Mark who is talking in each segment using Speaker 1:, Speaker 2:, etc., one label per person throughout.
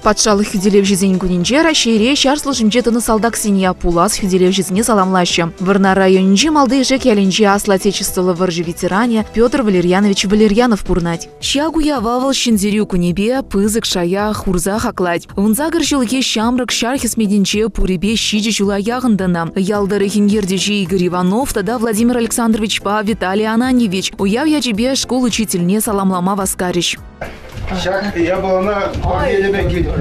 Speaker 1: Патшалӑх хӳтӗлевҫисен кунӗнче Раҫҫейре ҫар службинче тӑнӑ салтаксене, пулас хӳтӗлевҫӗсене саламлаҫҫӗ. Вӑрнар районӗнчи Малти Ишек ялӗнчи Аслӑ Отечествӑллӑ вӑрҫӑ ветеранӗ Петр Валерьянович Валерьянов пурӑнать. Ҫак уява вӑл Ҫӗнтерӳ кунӗпе пысӑк шая хурса хаклать. 18 ҫулхи ҫамрӑк ҫар хӗсметӗнче пурӗпе ҫичӗ ҫула яхӑн тӑнӑ. Ял тӑрӑхӗн ертӳҫи Игорь Иванов тата Владимир Александровичпа Виталий Ананьевич уяв ячӗпе шкул учительне саламлама васкарӗҫ.
Speaker 2: Ҫак япалана парнелеме килтӗм.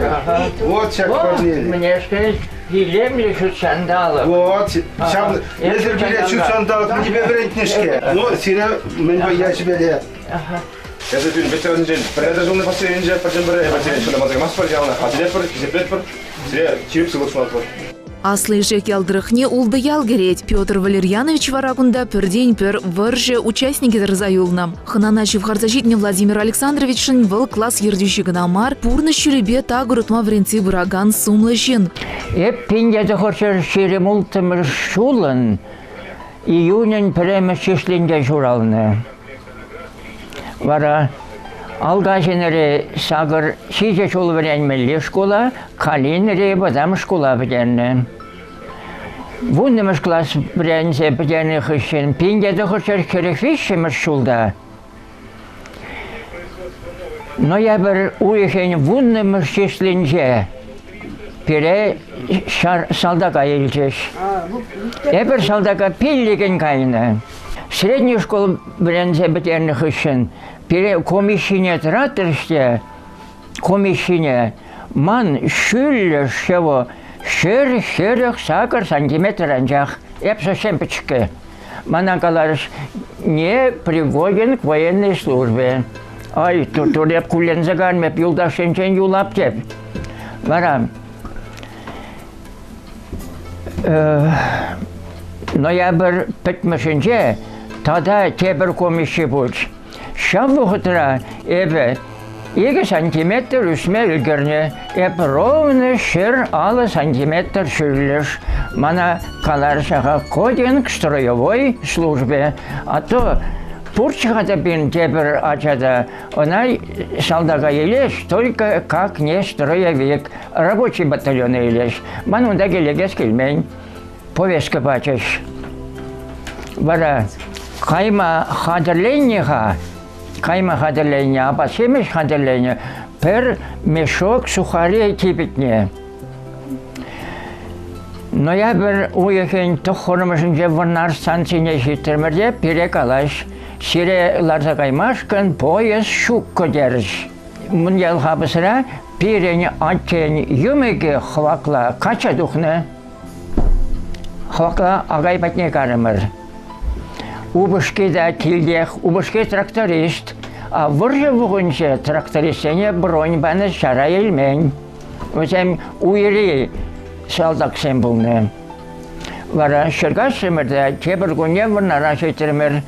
Speaker 2: Вот ҫак парнеле.
Speaker 3: Мӗнешкел илемлӗ ҫут ҫанталӑк.
Speaker 2: Вот, ҫав эсир пире ҫут ҫанталӑк мӗнпе вӗрентнӗ-ҫке. Ну, сире мӗнпе ячӗпеле.
Speaker 4: Эсӗ пирӗн ветерансенчен пӗрре те ҫулнӑ поселенинче пӗртен-пӗрре эпир ҫуламаса каймастпӑр, яланах хатӗрлетпӗр, хисеплетпӗр, сире ҫирӗп сывлӑх сунатпӑр.
Speaker 1: Аслӑ Ишек ял тӑрӑхне ултӑ ял кӗрет. Петр Валерьянович вара кунта пӗртен-пӗр вӑрҫӑ участникӗ тӑрса юлнӑ. Хӑнана ҫывхарса ҫитнӗ Владимир Александровичшӑн вӑл класс ертӳҫи кӑна мар, пурнӑҫ ҫулӗпе такӑр утма вӗрентсе пыракан сумлӑ ҫын.
Speaker 3: Эп 1926 ҫулӑн июнӗн пӗрремӗш числинче ҫуралнӑ. Вара Алкаҫинӗре сакӑр ҫичӗ ҫул вӗренмелли шкула, Калинӗре вӑтам шкула пӗтернӗ. Вуннӑмӗш класс вӗренсе пӗтернӗ хыҫҫӑн 1943 ҫулта ноябрь уйӑхӗн вуннӑмӗш числинче пире ҫар салтака илчӗҫ. Эпир салтака пиллӗкӗн кайнӑ. Средний школ вӗренсе пӗтернӗ хыҫҫӑн пире комиссине тӑратрӗҫ те комиссине ман ҫӳллӗ шыву 148 сантиметр анчах. Эп совсем пӗчӗккӗ. Мана каларӗҫ, не пригоден к военной службе. Ай, тур эп кулленсе каймӑп, юлташсенчен юлап теп. Вара ноябрь пӗтмӗшӗнче тата тепӗр комисси пулчӗ. Ҫав вӑхӑтра эпӗ икӗ сантиметр ӳсме ӗлкӗрнӗ. Эп ровно 150 сантиметр ҫӳллӗш. Мана каларӗҫ-ха кодинг строевой службе. А то пурччӗ-ха та пирӗн тепӗр ача та. Ӑна салтака илес, только как не строевик. Рабочий батальона илес. Ман унта килекес килмен. Повестка пачӗҫ. Вара кайма хатӗрленнӗ-ха, кайма хатӗрленнӗ, апат-ҫимӗҫ хатӗрленӗ, пӗр мешок сухари типӗтнӗ. Ноябрь уйӑхӗн тӑххӑрмӗшӗнче Вӑрнар станцине ҫитрӗмӗр те пире калаҫ, сире ларса каймашкӑн поезд ҫуккӑ терӗҫ. Мӑньял Хапӑсра пирӗн аттен йӑмӑкӗ хӑвакла качча тухнӑ. Хӑвакла акай патне карӑмӑр. Упӑшки та килтех, упӑшки тракторист. А вӑрҫӑ вӑхӑтӗнче трактористсене бронь панӑ ҫара илмен. Вӗсем уйри салтаксем пулнӑ. Вара ҫӗркаҫрӑмӑр та тепӗр кунне Вӑрнара ҫитрӗмӗр.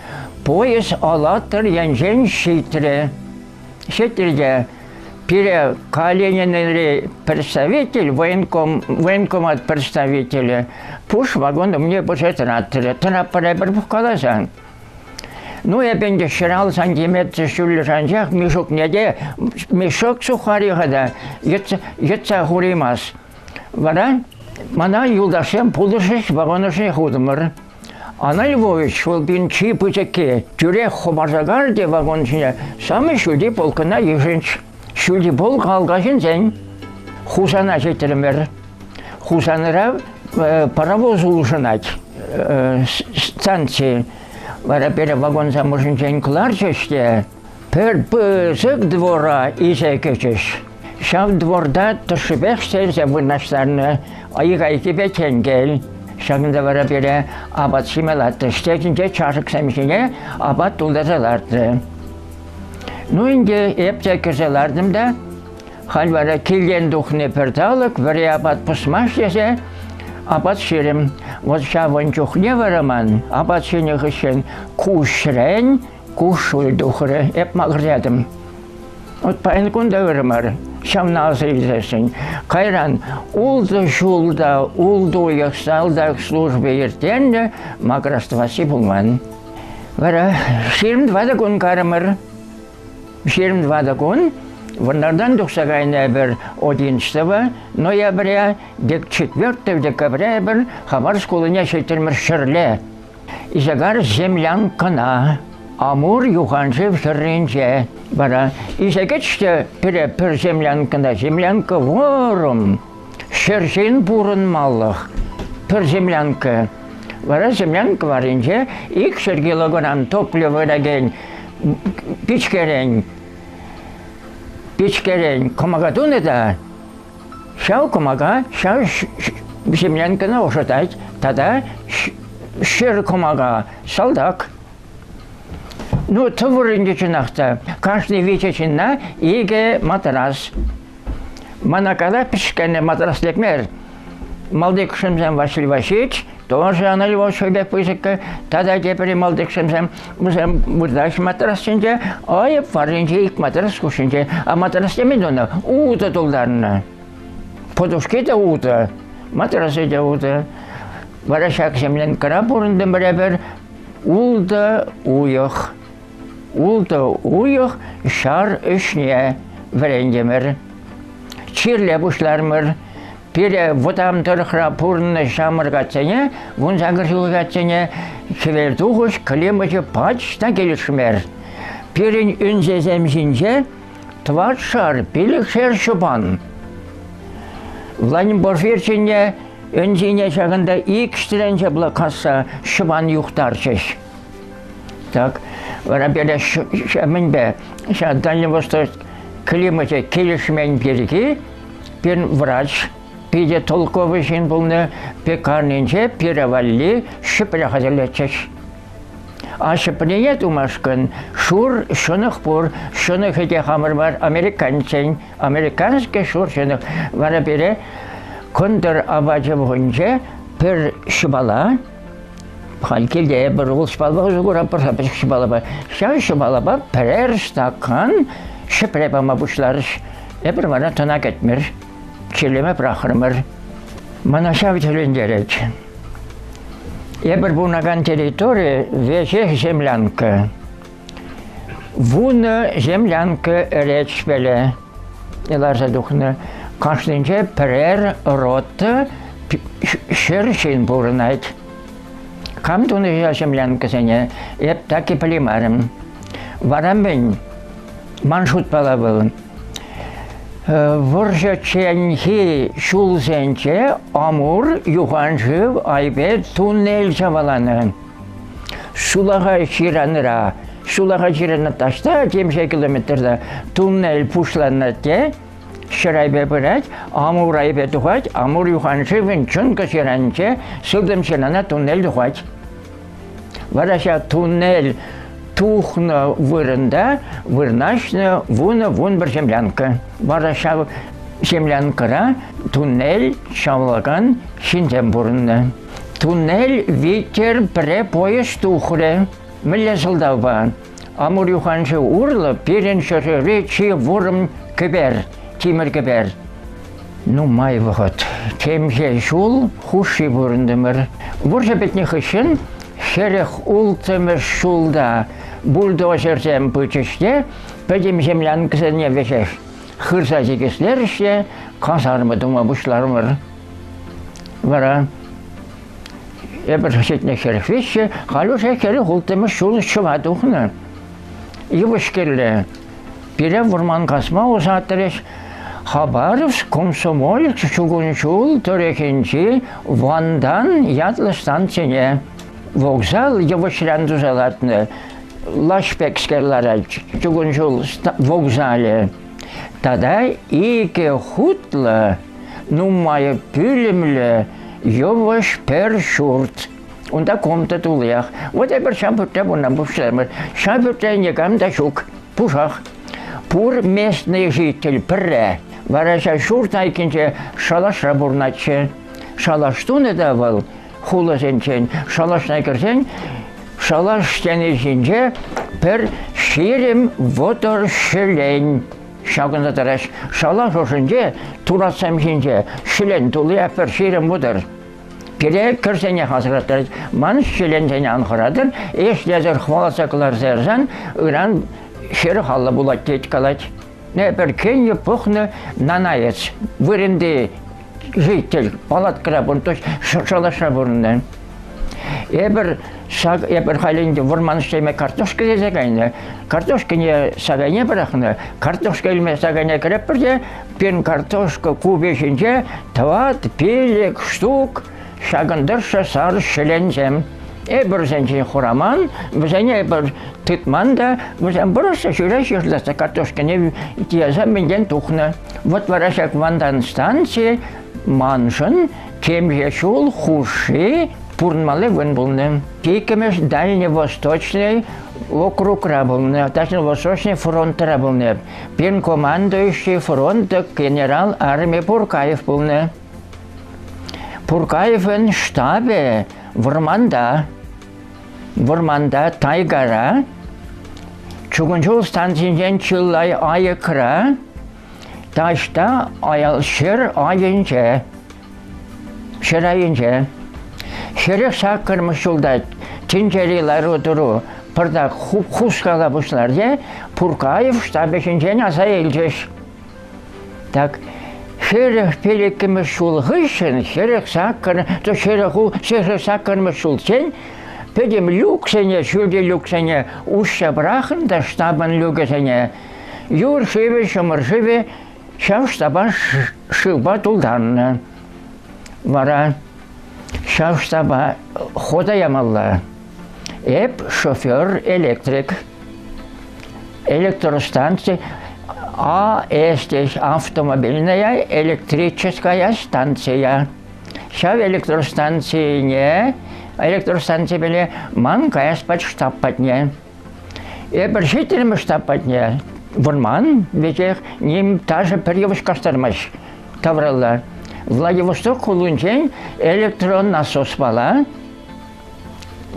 Speaker 3: Поезд Алатыр енчен ҫитрӗ. Ҫитрӗ те пире Калининӑри представитель, военком, военкомат представителӗ пуш вагон умне пырса тӑратрӗ. Тӑратпӑр эпир пухкаласан. Ну, эп ӗнтӗ 150 сантиметр ҫӳллӗш анчах мешокне те, мешок сухари-ха та йӑтса хураймас. Вара мана юлташсем пулӑшрӗҫ, вагон ӑшне хутӑмӑр. Анна Львович вӑл пин чи пысӑкки. Тӳрех хӑпарса карчӗ вагон ҫине, самый ҫӳлти полкӑна йышӑнч. Ҫӳлти полк алкашӗнчен Хусана ҫитрӗмӗр. Хусанра паровоз улшӑнать станци. Вара пире вагонсем ӑшӗнчен кӑларчӗҫ те пӗр пысӑк двора илсе кӗчӗҫ. Ҫав дворта тӑршшӗпех сӗрсе вырнаҫтарнӑ айкайкипе тенкел. Ҫакӑнта вара пире апат ҫиме лартрӗҫ. Текинче чашӑксем ҫине апат тултарса лартрӗ. Ну ӗнтӗ эп те кӗрсе лартӑм та халь вара килтен тухнӑ пӗр талӑк вӗри апат пӑсмасть тесе апат ҫирӗм. Вот ҫавӑн чухне вара ман апат ҫинӗ хыҫҫӑн куҫрен куҫҫуль тухрӗ. Эп макӑртатӑм. Вот паян кун та ырӑ мар. Ҫавна аса илсессӗн. Кайран ултӑ ҫулта ултӑ уйӑх салтак служби ирттернӗ, макӑрас тӑвасси пулман. Вара 24 кун карӑмӑр. 24 кун. Вӑрнартан тухса кайнӑ эпир 11 ноября, 4 декабря эпир Хабаровск хулине ҫитрӗмӗр ҫӗрле. Исакар землянкӑна Амур юханшыв хӗрринче вара Исакӗч те пире пӗр землянкӑна землянка вӑрӑм ҫӗр ҫын пурӑнмалӑх пӗр землянка. Вара землянка варринче 200 килограмм топливо вӗрекен пичкерен пичкерен кӑмака тунӑ та ҫав кӑмака ҫав землянкӑна ӑшӑтать тата ҫӗр кӑмака салтак. Ну, тӑвӑр ӗнтӗ чӑнах та. Кашни виҫӗ ҫынна икӗ матрас. Мана кала пӗчкене матрас лекмер. Малти кшемсем Василий Васильевич, тоже Анна Львович пек пысӑккӑ, тата тепӗр малти кшемсем вӗсем выртаҫ матрас ҫинче, айӑп варринче ик матрас хушшинче. А матрас темен тунӑ, утӑ тултарнӑ. Подушки те утӑ, матрасӗ те утӑ. Вара ҫак землянкӑра пурӑнтӑмӑр эпир ултӑ уйӑх. Ултӑ уйӑх ҫар ӗҫне вӗрентӗмӗр. Чирле пуҫларӑмӑр. Пире вӑтам тӑрӑхра пурӑннӑ ҫамрӑк атьсене, 18 ҫулхи атьсене, хӗвелтухӑҫ климачӗ пач та килӗшмер. Пирӗн ӗнсесем ҫинче тӑватшар, пилӗкшер ҫӑпан. Владимир Порфирчине ӗнсине ҫакӑнта ик ҫӗренче касса ҫӑпан юхтарчӗҫ. Так, вара пире мӗнпе ҫав Дальний Восток климачӗ килӗшмен пирки пирӗн врач питӗ толковый ҫын пулнӑ, пекарнинче пире валли ҫӗпре хатӗрлетчӗҫ. А ҫӗпрене тумашкӑн шур ҫӑнӑх пур, ҫӑнӑхӗ те хамӑр мар, американцсен, американский шур ҫӑнӑх. Вара пире кӑнтӑр апачӗ вӑхӑтӗнче пӗр ҫӑпала, халь килте эпир вӑл ҫӑпалапа усӑ куратпӑр, пӗчӗк ҫӑпалапа. Ҫав ҫӑпалапа пӗрер стакан ҫӗпре пама пуҫларӗҫ. Эпир вара тӑна кӗтмӗр, чирлеме пӑрахрӑмӑр. Мана ҫав тӗлӗнтерет. Эпир пурӑнакан территори веҫех землянка. Вунӑ землянка ӗречпеле ларса тухнӑ. Кашнинче пӗрер рота ҫӗр ҫын пурӑнать. Кам тунӑ ҫав землянкӑсене, эп так и пӗлеймерӗм. Вара мӗн? Ман шутпала вӑл вӑрҫӑчченхи ҫулсенче Амур юханшыв айпе туннель чаваланӑ. Сулахай ҫыранра, сулахай ҫырана таҫта темиҫе километрта туннель пуҫланнӑ те ҫӗр айпе пырать, Амур айпе тухать, Амур юханшывӗн чӑнкӑ ҫыранӗнче сылтӑм ҫырана туннель тухать. Вара ҫав туннель тухнӑ вырӑнта вырнаҫнӑ вунӑ-вунпӗр землянка. Вара ҫав землянкӑра туннель чавлакан ҫынсем пурӑннӑ. Туннель витӗр пӗрре поезд тухрӗ. Мӗнле сӑлтавпа? Амур юханшыв урлӑ пирӗн ҫӗршыври чи вӑрӑм кӗпер, тимӗр кӗпер. Нумай вӑхӑт, темиҫе ҫул хушши пурӑнтӑмӑр. Вӑрҫӑ пӗтнӗ хыҫҫӑн 46-мӗш ҫулта бульдозерсем пычӗҫ те пӗтӗм землянкӑсене веҫех хырса тикӗслерӗҫ те казарма тума пуҫларӑмӑр. Вара эпир ҫитнӗ 43-шӗ, халь уже 46-мӗш ҫул ҫӑва тухнӑ. Йывӑҫ кирлӗ. Пире вӑрман касма ӑсатрӗҫ. Хабаровск комсомолец чукун ҫул тӑрӑхӗнчи Вантан ятлӑ станцине вокзал йывӑҫран туса лартнӑ. Лаҫ пекскер ларать чукун ҫул вокзалӗ. Тата икӗ хутлӑ, нумай пӳлӗмлӗ йывӑҫ пӗр ҫурт. Унта комната туллиех. Вот эпир ҫав пӳртре пурӑнма пуҫларӑмӑр. Ҫав пӳртре никам та ҫук. Пушах. Пур местный житель пӗрре. Вара ҫав ҫурт айккинче шалашра пурӑнатчӗ. Шалаш тунӑ та вӑл хуласенчен. Шалашна кӗрсен шалаш стени ҫинче пӗр 20-30 ҫӗлен ҫакӑнса тӑраҫ. Шалаш ӑшӗнче туратсем ҫинче ҫӗлен тулли пӗр 20-30. Пире кӗрсенех асӑрхаттарать. Ман ҫӗленсене ан хӑратӑр, эс лесӗр хӑваласа кӑларса ярсан ыран 40 аллӑ пулать тет калать. Эпир кӗнӗ пӑхнӑ нанаец вырӑнти житель палаткӑра пурӑннӑ, то есть шалашра пурӑннӑ. Эпир ҫак эпир халь ӗнтӗ вӑрман ӗҫлеме картошка илсе кайнӑ. Картошкине сакайне пӑрахнӑ. Картошка илме сакайне кӗретпӗр те пирӗн картошка купи ҫинче 4-5 штук ҫакӑн тӑршшӗ сар ҫӗленсем. Эпир вӗсенчен хураман, вӗсене эпир тытман та, вӗсем пӑрӑсса ҫӳреҫҫӗ ырласа картошкине тиесе мӗнтен тухнӑ. Вот вара ҫак Вантан станци маншӑн темиҫе ҫул хушши пурӑнмалли вырӑн пулнӑ. Иккӗмӗш Дальневосточный округра пулнӑ, Дальневосточный фронтра пулнӑ. Пирӗн командующий фронт генерал арми Пуркаев пулнӑ. Пуркаевӑн штабӗ вӑрманта, вӑрманта тайгара, чукун ҫул станцинчен чылай айӑкра, таҫта аял ҫӗр айӗнче, ҫӗр айӗнче. 48-мӗш ҫулта тӗнчери лару-тӑру пӑртак хускала пуҫларӗ, Пуркаев штабӗ ҫинчен аса илчӗҫ. Так, 45-мӗш ҫул хыҫҫӑн 48 48-мӗш ҫулччен пӗтӗм люксене, ҫӳлти люксене уҫса пӑрахнӑ та штабӑн люкӗсене юр шывӗ, ҫӑмӑр шывӗ ҫав штаба шывпа тултарнӑ. Вара ҫав штаба хода ямалла. Эп шофер электрик. Электростанци АЭС теҫ автомобильная электрическая станция. Ҫав электростанцине электростанципеле ман каяс пат штаб патне. Эпир ҫитрӗмӗр штаб патне. Вӑрман веҫех ним ташӑ пӗр йывӑҫ кастармасть тавралла. Владивосток хулинчен электронасоспала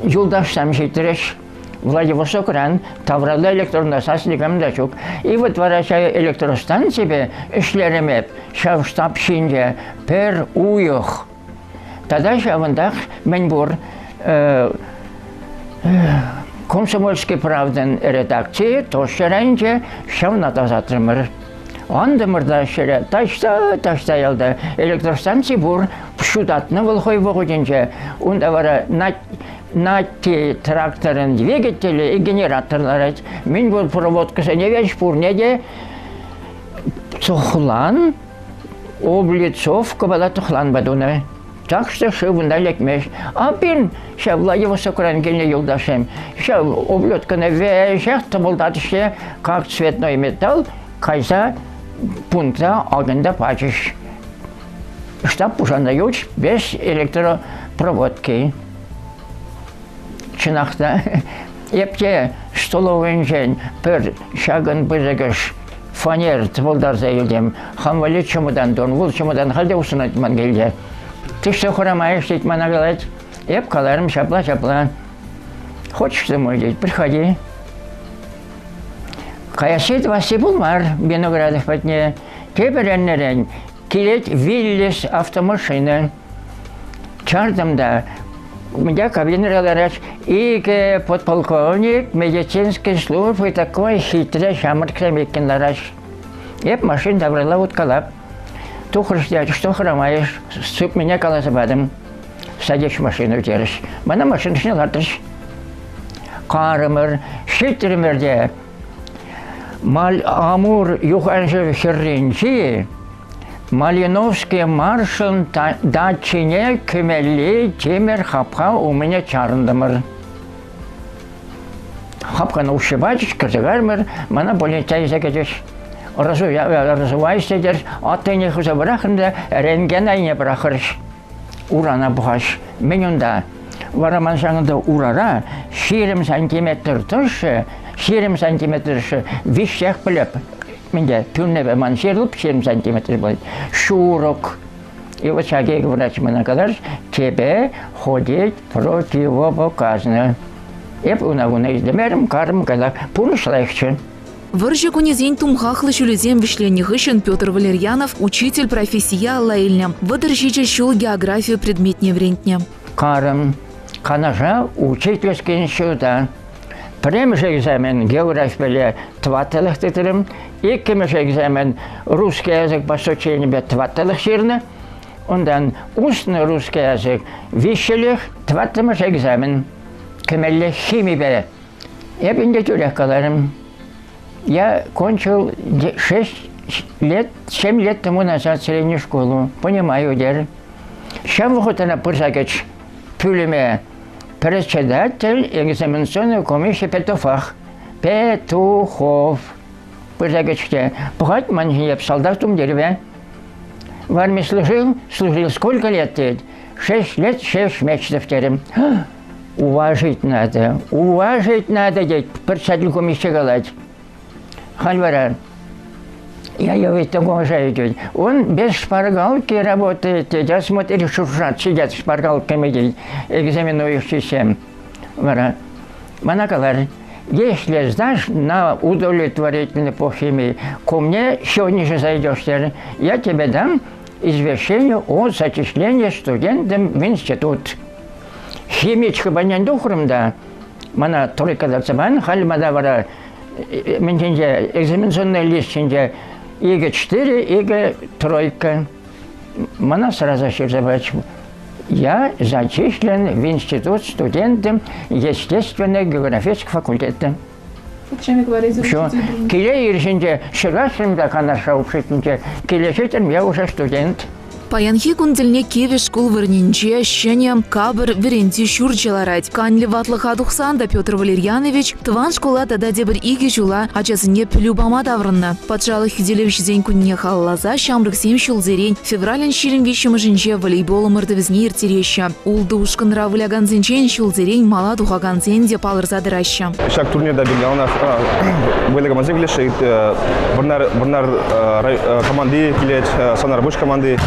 Speaker 3: юлташсем ҫитрӗҫ. Владивостокран тавралла электронасос никам та ҫук. И вот вара ҫав электростанципе ӗҫлерӗм эп ҫав штаб ҫинче пӗр уйӑх. Тата ҫавӑнтах мӗн пур Комсомольский правдӑн редакцийӗ Тошшеренче ҫавна тасатрӑмӑр. Антӑмӑр та ҫӗре таҫта, таҫта ялта электростанци пур, ҫутатнӑ вӑл хӑй вӑхӑтӗнче. Унта вара Натти тракторӑн двигателӗ и генератор ларать. Мӗн пур проводкӑсене веҫ пурне те тӑхлан облицовкӑпала тӑхланпа тунӑ. Так что шыв унта лекмест. А пирӗн ҫав Владивостокран килнӗ юлташсем ҫав облеткӑна веҫех тӑпӑлтатӑҫҫӗ, как цветной металл кайса пункта акӑнта пачӗҫ. Штаб пушанса юлчӗ без электропроводки. Чӑнах та, эп те столовӑйӗнчен пӗр ҫакӑн пысӑкӑш фанер тӑпӑлтарса илтӗм. Хам валли чӑмӑтан тунӑ. Вӑл чӑмӑтан халь те усӑнать ман килте. Тӗшсе хӑрамасть тет мана калать. Эп каларӑм ҫапла-ҫапла. Хочешь домой, тет, приходи. Каясси тӑвасси пулмар Виноградов патне. Тепӗр эрнерен килет Виллис автомашина. Чартӑм та Меня кабинӑра ларать икӗ подполковник медицинской службы такой хитре ҫамрӑксем иккен лараҫ. Эп машин тавралла уткалап. Тухрӗҫ те, что хӑрамаешь, сыпмине каласа патӑм. Садись в машину терӗҫ. Мана машина ҫине лартрӗҫ. Карӑмӑр, ҫитрӗмӗр те Амур юханшыв хӗрринчи Малиновский маршӑн дачине кӗмелли тимӗр хапха умне чарӑнтӑмӑр. Хапхана уҫса пачӗҫ, кӗрсе кайрӑмӑр, мана больница илсе кӗчӗҫ. Разувайся терӗҫ, аттене хывса пӑрахрӑм та рентген айне пӑрахрӗҫ. Урана пӑхаҫ. Мӗн унта? Вара ман ҫакӑнта урара 20 сантиметр тӑршшӗ, 20 сантиметр тӑршшӗ виҫҫех пӗлеп. Мӗнде, пӳрнепе ман ҫырӑлып 20 сантиметр пулать. Ҫурӑк. И вот ҫак врач мана каларӗ, тебе ходить противопоказано. Эп уна-куна итлемерӗм, карӑм калах, пурнӑҫ лайӑхчӗ.
Speaker 1: Вӑрҫӑ кунӗсен тумхахлӑ ҫулӗсем вӗҫленнӗ хыҫҫӑн Петр Валерьянов учитель профессие алла илнӗ, 37 ҫул географи предметне вӗрентнӗ.
Speaker 3: Карӑм Канаша учительский института. Пӗрремӗш экзамен географипеле тӑваттӑлӑх тытрӑм. Иккӗмӗш экзамен русский язык по сочиненипе тӑваттӑлӑх ҫырнӑ. Унтан устный русский язык виҫҫӗлӗх, тӑваттӑмӗш экзамен кӗмелле химипе. Эп ӗнтӗ тӳрех каларӑм. Я кончил 6 лет, 7 лет тому назад среднюю школу. Понимаю, дер. Ҫав вӑхӑтра пырса кӗч пӳлӗме председатель экзаменационной комиссии Петухов. Петухов. Пырса кӗчте. Пӑхать ман ҫине салтак тумтирпе. В армии служил, служил сколько лет, тет? 6 лет, 6 месяцев, терӗм. Уважить надо, уважить надо, тет, председатель комиссии калать. Халь вара я его уважаю, тет. Он без шпаргалки работает, тет. Я смотрю, шуршат, сидят шпаргалками, тет, экзаменующиеся. Вара мана калар, если сдашь на удовлетворительный по химии, ко мне сегодня же зайдешь, я тебе дам извещение о зачислении студентом в институт. Химичка панен тухрӑм та, мана тройка лартса пан, халь мана вара мӗнченче экзаменационный лист ҫинче икӗ четыре, икӗ тройка. Мана сразу ҫырса пачӗ. Я зачислен в институт студентом естественно-географического факультета.
Speaker 1: Все.
Speaker 3: Киле ирҫинче ҫырасшӑн та Канашра обществинче. Килӗшетӗн, я уже студент.
Speaker 1: Паянхи кун тӗлне кивӗ шкул вырӑнӗнче ҫӗнӗ капӑр вӗрентӳ ҫурчӗ ларать. Канлӗ ватлӑха тухсан та Петр Валерьянович тӑван шкула тата тепӗр икӗ ҫула ачасене пӗлӳ пама таврӑннӑ. Патшалӑх хӳтӗлевҫисен кунне халалласа ҫамрӑксем ҫулсерен февралӗн 23-мӗшӗнче волейбол ӑмӑртӑвӗсене ирттереҫҫӗ. Ултӑ ушкӑнра вылякансенчен ҫулсерен мала тухакансем те палӑрса тӑраҫҫӗ.
Speaker 4: Ҫак турнирта пирӗн яланах вылякансем килеҫҫӗ. Вӑрнар, Вӑрнар команди килет, Санарпуҫ команди,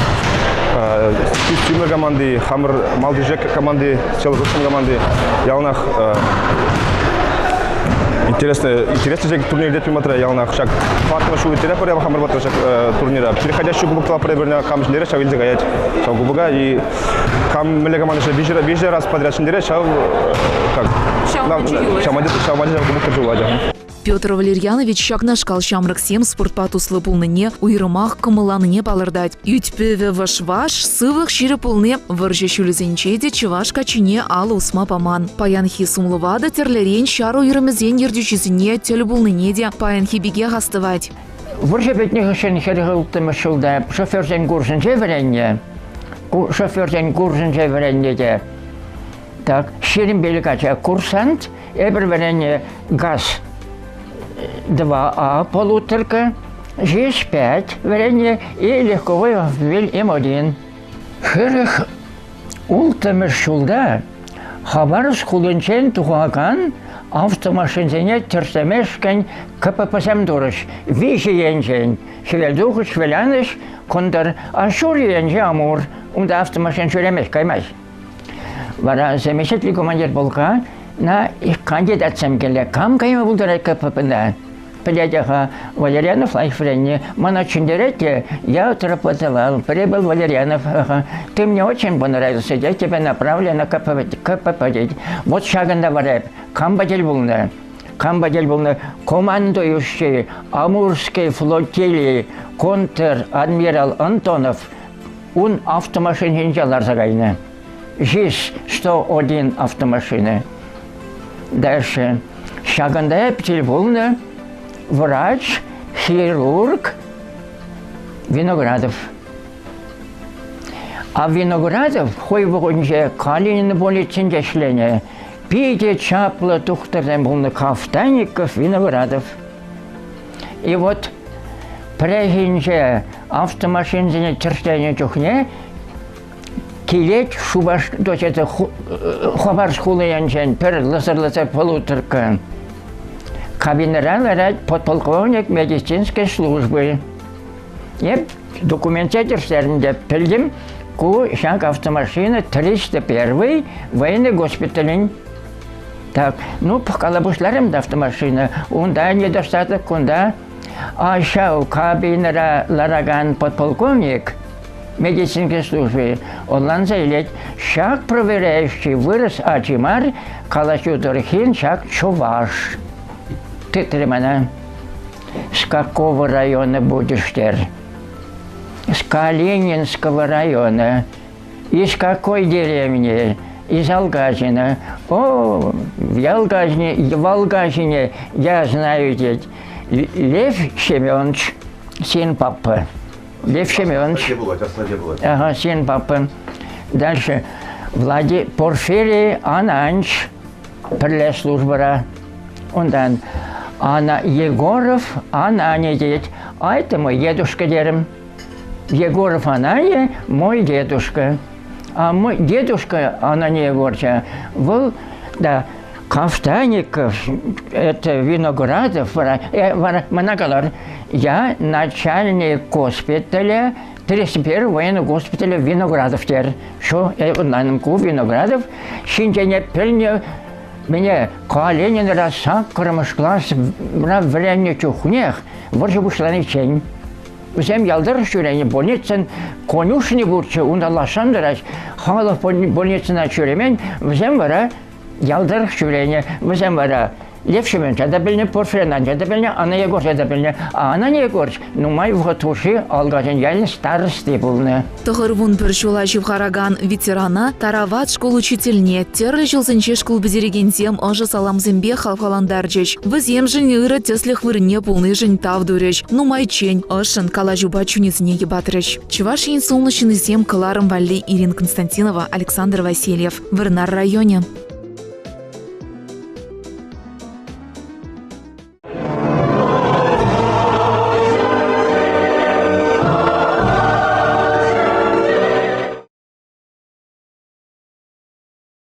Speaker 4: Тимӗр команди, хамӑр Малти Ишек команди, Селогорск команди. Яланах интересно, интересно турнир иртет яланах ҫак тӑваттӑмӗш ҫул ирттеретпӗр хамӑр патра ҫак турнира. Переходящий кубок тӑватпӑр эпир кам ҫӗнтерет, ҫав илсе каять ҫав кубока. И кам мӗнле команда виҫӗ раз подряд ҫӗнтерет, ҫав как ҫав кубок юлать.
Speaker 1: Петр Валерьянович ҫакнашкал ҫамрӑксем спортпа туслӑ пулнине уйрӑмах кӑмӑлланине палӑртать. Ӳт-пӗвӗ вӑш-ваш, сывлӑх ҫирӗп пулни вӑрҫӑ ҫулӗсенче те чӑваш каччине алӑ усма паман. Паянхи сумлӑ ватӑ тӗрлӗрен ҫар уйрӑмӗсен ертӳҫисене тӗл пулнине те паянхи пекех астӑвать.
Speaker 3: Вӑрҫӑ пӗтнӗ хыҫҫӑн 46-мӗш ҫулта шоферсен курсӗнче вӗреннӗ. Шоферсен курсӗнче вӗреннӗ те так 25 ача курсант, эпир вӗреннӗ газ 2А полуторка, ЖИС-5 вӗреннӗ и легковой автомобиль М1. 46-мӗш ҫулта Хабаровск хулинчен тухакан автомашинсене тӗрӗслемешкӗн КППсем турӗҫ. Виҫӗ енчен хӗвелтухӑҫ, хӗвеланӑҫ, кӑнтӑр, а ҫур енче Амур. Унта автомашин ҫӳремест, каймасть. Вара заместитель командир полка на кандидатсем киле. Кам кайма пултарать КППна? Пӗлет-ха, Валерьянов лайӑх вӗреннӗ. Мана чӗнтерет те, я отрапортовал. Прибыл Валерьянов. Ты мне очень понравился, я тебя направлю на КПП тет. Вот ҫакӑнта вара кампа тӗл пулнӑ? Кампа тӗл пулнӑ? Командующий Амурской флотилии контр-адмирал Антонов ун автомашининче ларса кайнӑ. ЖИС-101 автомашина. Дальше. Ҫакӑнта тӗл пулнӑ врач, хирург Виноградов. А Виноградов хӑй вӑхӑтӗнче Калинин больницинче ӗҫленӗ. Питӗ чаплӑ тухтӑрсем пулнӑ Кафтанников, Виноградов. И вот пӗррехинче автомашинсене тӗрӗсленӗ чухне килет Шупашкар, Хабаровск хули енчен пӗр лӑсӑр-лӑсӑр полуторка. Кабинӑра ларать подполковник медицинской службы. Эп документсем тӗрӗслерӗм те пӗлтӗм, ку ҫак автомашина 301 военный госпиталӗн. Так, ну, пӑхкала пуҫларӑм та автомашина. Унта недостаток, кунта. А ҫав кабинӑра ларакан подполковник. Медицинской служби ӑнланса илет, ҫак проверяющий вырӑс ачи мар, калаҫу тӑрӑхин ҫак чӑваш. Тытрӗ мана. С какого района будешь тер? С Калининского района. Из какой деревни? Из Алгазина. О, в Ялгазине, в Алгазине я знаю, тет. Лев Семенович, сын папы. Лев Семенович. Ага, сын папы. Дальше. Влади Порфирий Ананч, пӗрле службӑра. Унтан Анна Егоров Анани тет. А это мой дедушка терӗм. Егоров Анания мой дедушка. А мой дедушка Анания Егоровича был, да, Кафтаников, это Виноградов, вара, мана калар, я начальник госпиталя, 31 военного госпиталя Виноградов тер. Шо, ӑнланӑм ку Виноградов ҫинчене пӗлнӗ Мене Калининра саккӑрмӗш класра вӗреннӗ чухнех вӑрҫӑ пуҫланиччен Вӗсем ял тӑрӑх ҫӳренӗ больницӑн конюшни пурччӗ, унта лашан тӑрать. Халӑх больницӑна ҫӳремен, вӗсем вара ял тӑрӑх ҫӳренӗ. Вӗсем вара Лев Семеновича та пӗлнӗ, Порфирина та пӗлнӗ, Анна Егоровича та пӗлнӗ. А Анна Егорович нумай вӑхӑт хушши Алгазин ялӗн старости пулнӑ.
Speaker 1: 91 ҫула ҫывхаракан ветерана Тарават шкул учительне тӗрлӗ ҫулсенче шкул пӗтерекенсем ӑшӑ саламсемпе хавхалантарчӗҫ. Вӗсемшӗн ырӑ тӗслӗх вырӑнне пулнишӗн тав турӗҫ. Нумайччен ӑшшӑн калаҫупа чунӗсене йӑпатрӗҫ. Чӑваш Ен сумлӑ ҫыннисем кӑларӑм валли Ирина Константинова, Александр Васильев, Вӑрнар районӗ.